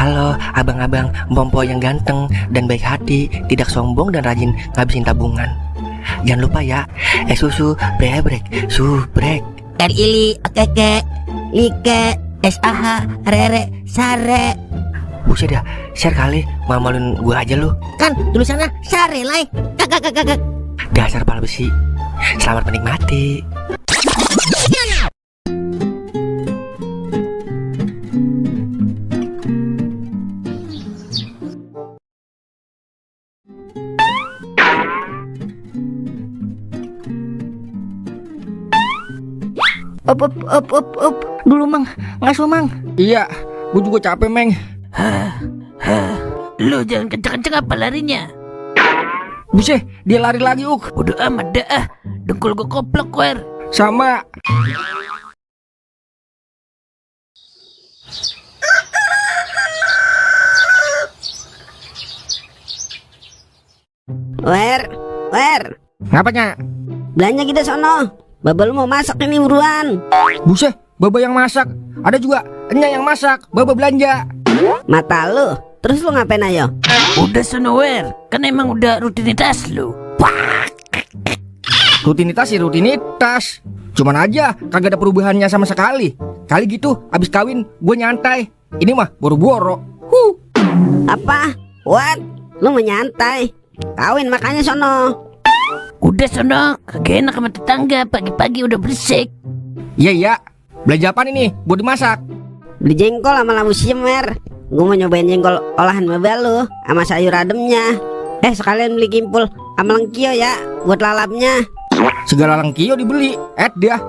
Halo abang-abang Bompo yang ganteng dan baik hati, tidak sombong dan rajin ngabisin tabungan. Jangan lupa ya, susu brebrek, subrek. Ili, okeke, like, SAH, rere, sare. Buset dah, share kali, malu-maluin gua aja lu. Kan tulisannya sare, lai. Kakak. Dasar pala besi. Selamat menikmati. Up. Dulu mang, ngasuh mang. Iya, gue juga capek meng. Lu jangan kenceng-kenceng apa larinya. Buset, dia lari lagi Uk. Bodoh amat dah. Dengkul gue koplok wer. Sama. Wer. Ngapanya? Belanja kita sono. Baba lu mau masak ini buruan. Buset, Baba yang masak. Ada juga Enya yang masak, Baba belanja. Mata lu. Terus lu ngapain ayo? Udah sono wer. Kan emang udah rutinitas lu. Rutinitas sih rutinitas. Cuman aja kagak ada perubahannya sama sekali. Kali gitu abis kawin gue nyantai. Ini mah boro-boro. Apa? What? Lu mau nyantai? Kawin makanya sono. Udah sono. Kagak enak sama tetangga. Pagi-pagi udah berisik. Iya. Belanja apa ini buat dimasak? Beli jengkol sama labu siam, Mer. Gue mau nyobain jengkol olahan Baba lu sama sayur ademnya. Sekalian beli kimpul sama lengkio ya buat lalapnya. Segala lengkio dibeli. Dia.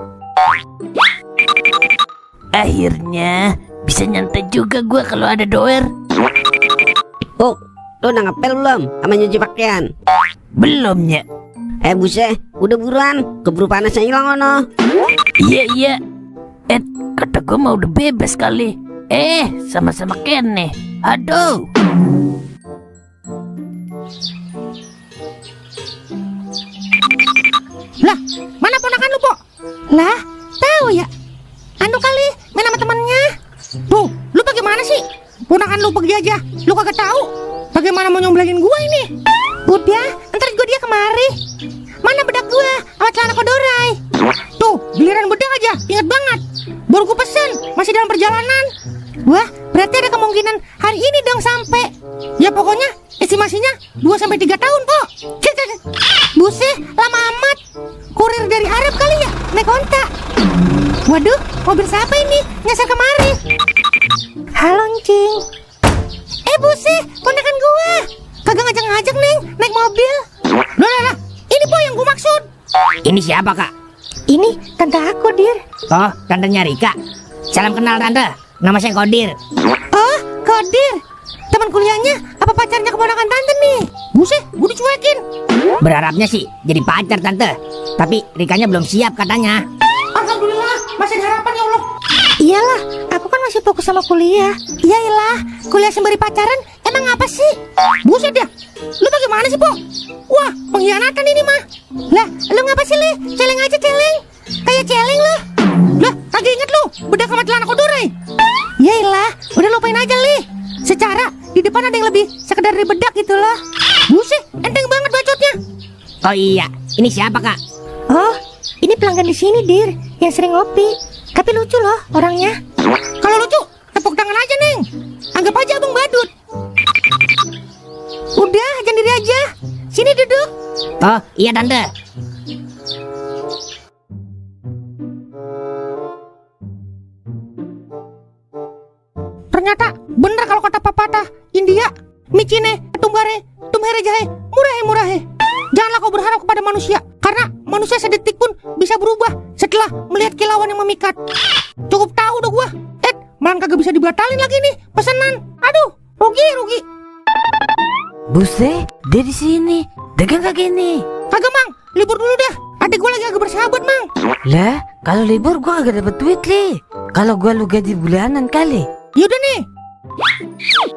Akhirnya bisa nyantai juga gue kalau ada doer. Oh, lu udah ngepel belum sama nyuci pakaian? Belumnya. Buset, udah buruan, keburu panasnya hilang ono. Iya. Kata gue mah udah bebas kali. Sama-sama kene. Aduh. Lah, mana ponakan lu, Pok? Lah, tahu ya. Anu kali, main sama temannya. Tuh, lu bagaimana sih? Ponakan lu pergi aja. Lu kagak tahu bagaimana mau nyomblangin gua ini. Udah, ntar juga dia kemari. Mana bedak gua sama celana kodorai? Tuh, giliran bedak aja, inget banget. Baru gua pesen, masih dalam perjalanan. Wah, berarti ada kemungkinan hari ini dong sampai. Ya pokoknya estimasinya 2-3 tahun, Pok. Buset, lama amat. Kurir dari Arab kali ya, naik onta. Waduh, mobil siapa ini? Nyasar kemari. Halo, Cing. Buset, ponakan gua. Kagak ngajak-ngajak, Neng, naik mobil. Lah, ini Po yang gua maksud. Ini siapa, Kak? Ini tante aku, Dir. Oh, tantenya Rika. Salam kenal tante. Nama saya Kodir. Oh, Kodir. Teman kuliahnya apa pacarnya keponakan tante nih? Buset, gua dicuekin. Berharapnya sih jadi pacar tante. Tapi Rikanya belum siap katanya. Alhamdulillah, masih ada harapan ya Allah. Iyalah, aku kan masih fokus sama kuliah. Iyalah, kuliah sembari pacaran emang apa sih? Buset ya, lu bagaimana sih, Po? Wah, pengkhianatan ini mah. Lah, lu ngapa sih, Li? Celeng aja celeng. Kayak celeng lu. Lah, kagak inget lu, bedak sama celana kodorai. Iyalah, udah lupain aja, Li. Secara di depan ada yang lebih sekedar dari bedak gitu loh. Buset, enteng banget bacotnya. Oh iya, ini siapa, Kak? Oh, ini pelanggan di sini, Dir, yang sering ngopi. Tapi lucu loh orangnya. Kalau lucu, tepuk tangan aja, Neng. Anggap aja abang badut. Udah, jangan diri aja. Sini duduk. Oh iya tante. Ternyata bener kalau kata pepatah India, micine, tumbare, tumhere jahe, murahe. Janganlah kau berharap kepada manusia, karena manusia sedetik pun bisa berubah setelah melihat kilauan yang memikat. Cukup tahu udah gua. Malah kagak bisa dibatalin lagi nih pesanan. Aduh, rugi. Buset, dia di sini. Dagang kagak nih? Kagak, Mang. Libur dulu dah. Adik gua lagi agak bersahabat, Mang. Lah, kalau libur gua kagak dapet duit, Li. Kalau gua lu gaji bulanan kali. Yaudah nih.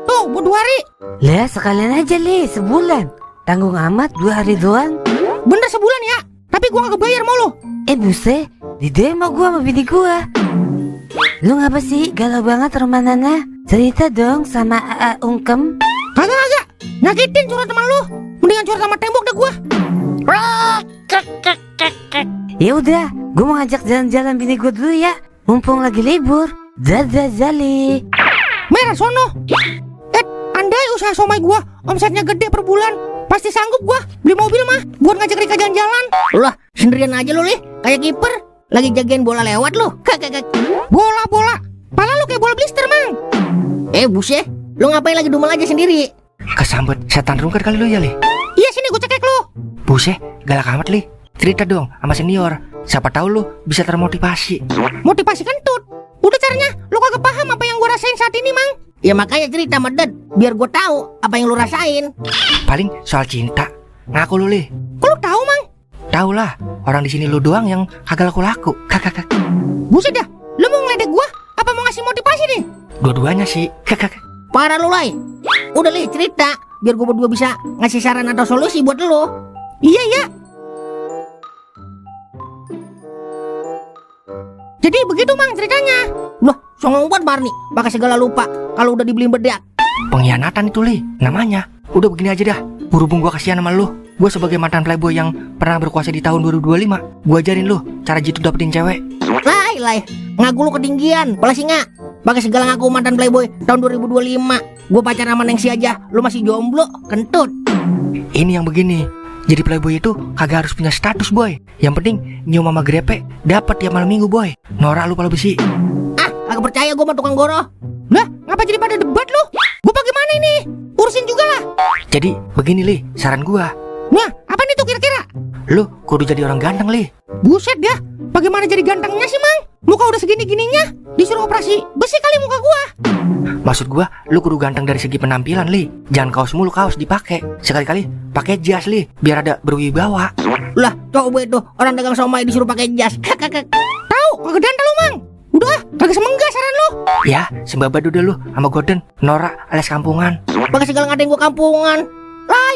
Tuh, buat 2 hari. Lah, sekalian aja, Li, sebulan. Tanggung amat 2 hari doang. Bener sebulan ya. Tapi gua kagak bayar mau lo. Buset, di demo gua sama bini gua. Lu ngapa sih galau banget romanana? cerita dong sama Ungkem. Kagak. Nyakitin curhat teman lu. Mendingan curhat sama tembok dah gua. Ya udah, gue mau ngajak jalan-jalan bini gue dulu ya. Mumpung lagi libur. Dadah Zali. Mer, sono. Andai usaha somai gua omsetnya gede per bulan, pasti sanggup gua beli mobil mah buat ngajak Rika jalan-jalan. Lah, sendirian aja lu, Lih. Kayak kiper. Lagi jagain bola lewat lu. Bola. Pala lu kayak bola blister, Mang. Buset. Lu ngapain lagi dumel aja sendiri? Kesambet setan rungkat kali lu ya, Li. Iya, sini gua cekek lu. Buset, galak amat, Li. Cerita dong sama senior. Siapa tahu lu bisa termotivasi. Motivasi kentut. Udah caranya, lu kagak paham apa yang gua rasain saat ini, Mang. Ya makanya cerita Medet, biar gue tahu apa yang lu rasain. Paling soal cinta. Ngaku lu, Li. Kok lu tahu, Mang? Tahu lah, orang di sini lu doang yang kagak laku-laku. Kakak. Buset dah, lu mau ngeledek gua apa mau ngasih motivasi nih? Dua-duanya sih. Kakak. Parah lu, Lai. Udah, Lih, cerita biar gue berdua bisa ngasih saran atau solusi buat lu. Iya. Jadi begitu, Mang, ceritanya. Loh, songong buat Barney, pakai segala lupa kalau udah dibeliin bedak. Pengkhianatan itu, Li. Namanya. Udah begini aja dah. Berhubung gua kasihan sama lu. Gua sebagai mantan playboy yang pernah berkuasa di tahun 2025, gua ajarin lu cara jitu dapetin cewek. Lai, ngaku lu ketinggian, pala singa. Pakai segala ngaku mantan playboy tahun 2025. Gue pacaran sama Nengsi aja, lu masih jomblo, kentut. Ini yang begini. Jadi playboy itu kagak harus punya status, boy. Yang penting nyium mama grepe dapat tiap malam minggu, boy. Norak lu pala besi. Agak percaya gue sama tukang goroh. Lah, ngapa jadi pada debat lu? Gua bagaimana ini? Urusin juga lah. Jadi begini, Li, saran gua. Nah, apa nih tuh kira-kira? Lu kudu jadi orang ganteng, Li. Buset dah, bagaimana jadi gantengnya sih, Mang? Muka udah segini-gininya, disuruh operasi besi kali muka gua. Maksud gua, lu kudu ganteng dari segi penampilan, Li. Jangan kaos mulu, kaos dipakai. Sekali-kali pakai jas, Li, biar ada berwibawa. Lah, coba itu orang dagang somai disuruh pakai jas. Tahu, kagak dantal lu, Mang. Udah, kagak semenggah saran lu. Ya, sembabad udah lu sama Gordon, Nora alias kampungan. Pakai segala ngatain gue kampungan.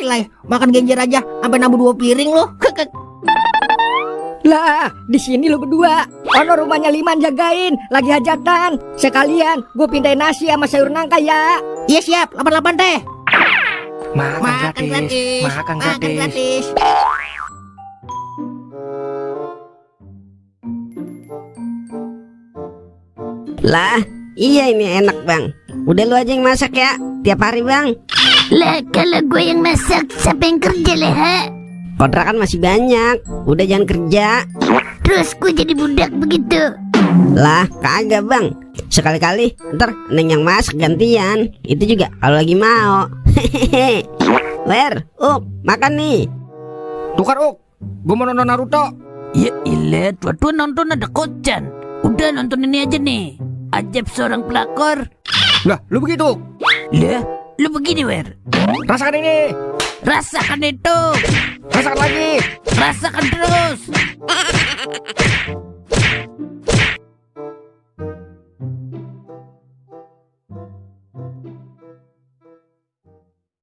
Lai, makan genjer aja sampai nambah 2 piring lu. Lah, di sini lu berdua. Ono rumahnya Liman jagain, lagi hajatan. Sekalian gue pindahin nasi sama sayur nangka ya. Iya siap, 88 teh. Makan gratis. Makan gratis. Lah, iya ini enak, Bang. Udah lu aja yang masak ya, tiap hari, Bang. Lah, kalau gue yang masak, siapa yang kerja leha? Kontrakan masih banyak, udah jangan kerja. Terus gue jadi budak begitu. Lah, kagak, Bang. Sekali-kali, ntar Neng yang masak gantian. Itu juga kalau lagi mau. Hehehe. Wer, makan nih. Tukar, gue mau nonton Naruto. Ya ilah, tua-tua nonton ada kocan. Udah nonton ini aja nih. Ajab seorang pelakor. Lah, lu begitu. Lah, lu begini, Wer. Rasakan ini. Rasakan itu. Rasakan lagi. Rasakan terus.